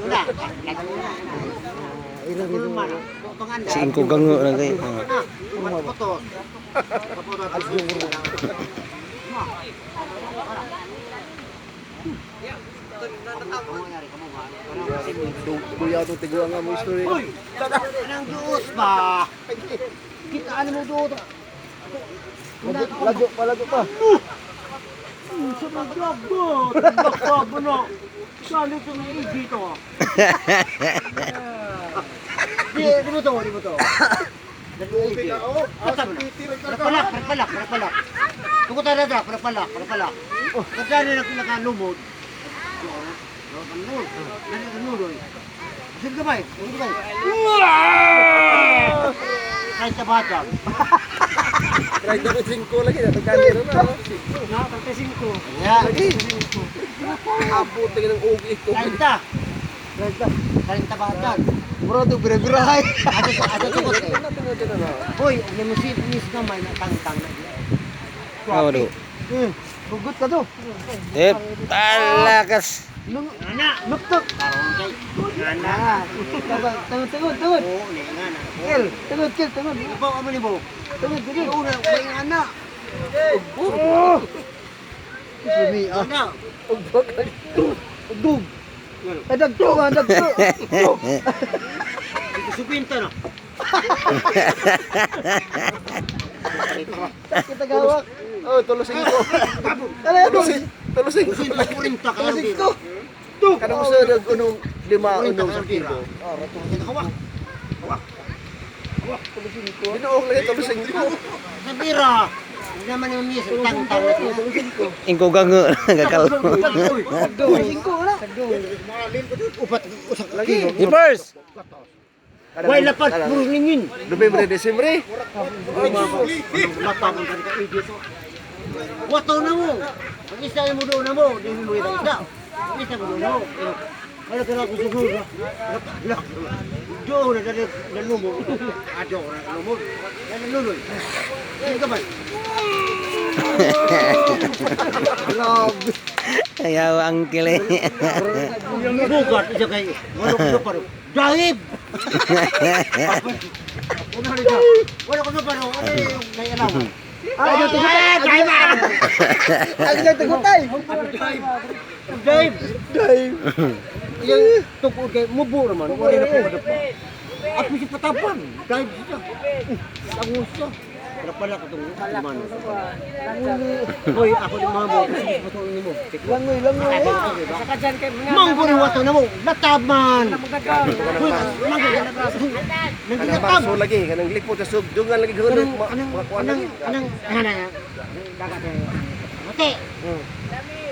Na. Na. Si Ingko gango na kay. Putos. Kuya itong tiguan nga mo story. Uy! Anang duot ba? Kita ano mo duot? Lago pa, lago pa. Sa maglagot! Bakba na! Saan ito may dito? Di, di mo to, di mo to. Palak, palak, palak. Tungkol tayo na, palak, palak. Kaya na nakalumod. Nakakalumod. Sige kamay, sige kamay. Kahit sa bata. Try na ko 5 lagi. Nagkakira na. Na, 35. Yeah. Lagi. Abuti ka ng ugi ko. 30. 30 bata. Mura ito, bira-birahay. Ato ato tukot eh. Natin na. Hoy, limusin mis gamay na tangtang na. Oh, do. Hugot ka to. Eh, talakas. Ana, Nuktok. karon kay. Ana. Tungod, tungod, tungod. Oo, ni nga na. Kel, tungod, kel, tungod. Ibaw amo ni bo. Tungod, tungod. Una, may ana. Oh! Sumi, ah. Ana. Ugbog. Ugdog. Ay, dagto nga, dagto. Dito supinta na. Kita gawak. Oh, tulos ko. Tulos, tulos Tulos 40 ka Tulos ko. Kanang sa unong lima unong sa kilo. Hawak. Binuong lagi tulos ko. Sa bira. Hindi naman yung mis tangtang na. Ingko gango gakal. Tulos ko na. Upat usak lagi. First. Way lapat puro lingin. Nobyembre, Desembre. Lapat ang kanita dito. Wato na mo. Ang isa mo doon na mo, di mo ita isa. Ang isa mo doon na mo. Wala ka na ako siguro. Doon na dali na lumo. Ado na lumo. Na luloy. Hindi ka ba? Grabe. Ayaw ang kili. Bugat isa kay wala ko pa. Dahib. Wala ko wala ko pa. Ano yung may alaw? Ay, yung tugutay. Ay, yung tugutay. Dahib. Dahil. Yung tukod kay mubo naman. Wala na po pa. At si patapan. Dahib siya. Ang siya. Pero pala ko itong man. Hoy, ako ni mamo. Patuloy mo. Langoy, langoy. Saka dyan kay mga Manggo ni wato na mo. Lataman. Hoy, manggo. Nanginatab. Kanang lagi, kanang lipot sa sugdungan lagi gano'n. Anang, Mga kuan anang, lagi. anang, anang, dagat eh. Mate.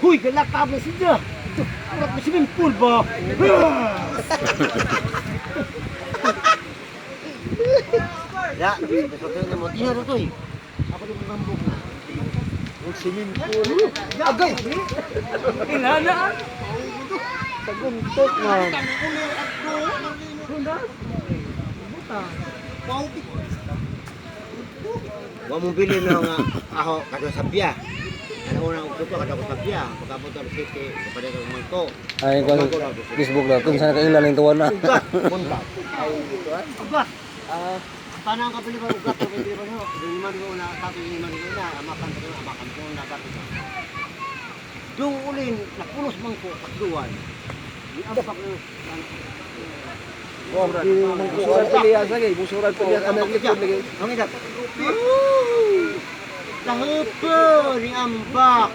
Huy, galatab na siya. Murag na swimming pool ba? Ya, na mo. Tingnan to eh. Ako din mambok na. Swimming pool. Agay! Ilana. Taguntot man. Wa mo bili na nga ako kada sabya. Ano una og ko kada ko sabya. Pagkabot sa city, kapalit ko man ko. Ay kung Facebook na kung saan kailan yung tuwan na. Ugat, punta. Ugat. Ah, Paano ang kapili ba ugat ang kapili ba no? Di man ko na tato ni man ko na amakan ko amakan ko na tato. Dung ulin napulos man ko katluan. Di ampak ko. busuran Pilias lagi, busuran Pilias anak lipot lagi. Ang idak. Lahupo ni ambak.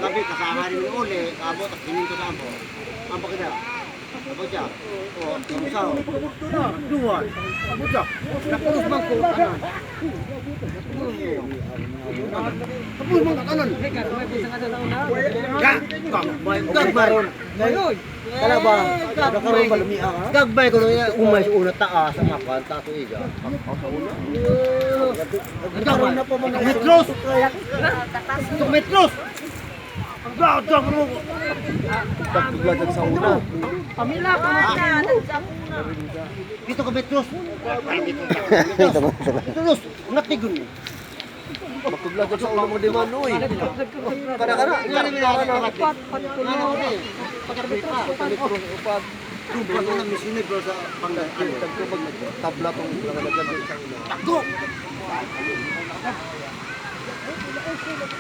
Gabi kasama rin ni Ole, abot at sininto sa ambo. Ambak kita. Abot siya. O, kamusaw. Duwan. Abot siya. Napulos man ko kanan. Napulos man ko kanan. Gagbay, gagbay. Kala ba? Nakaroon ba lumia ka? Gagbay ko nung umay sa una taas ang apan, taas iga. Nagkaroon na pa mga Metros! Itong metros! Ang gagawin mo! Dagdag sa una. Pamila pa na. Dito ka metros! Metros! Natigon mo. Makuglag sa ulo mo di man uy. Kana kana. Nga ni Kana. Upat, patulo. Upat. Pero na misinib bro sa panggan. Tabla tong nalagyan sa ulo. Takbo!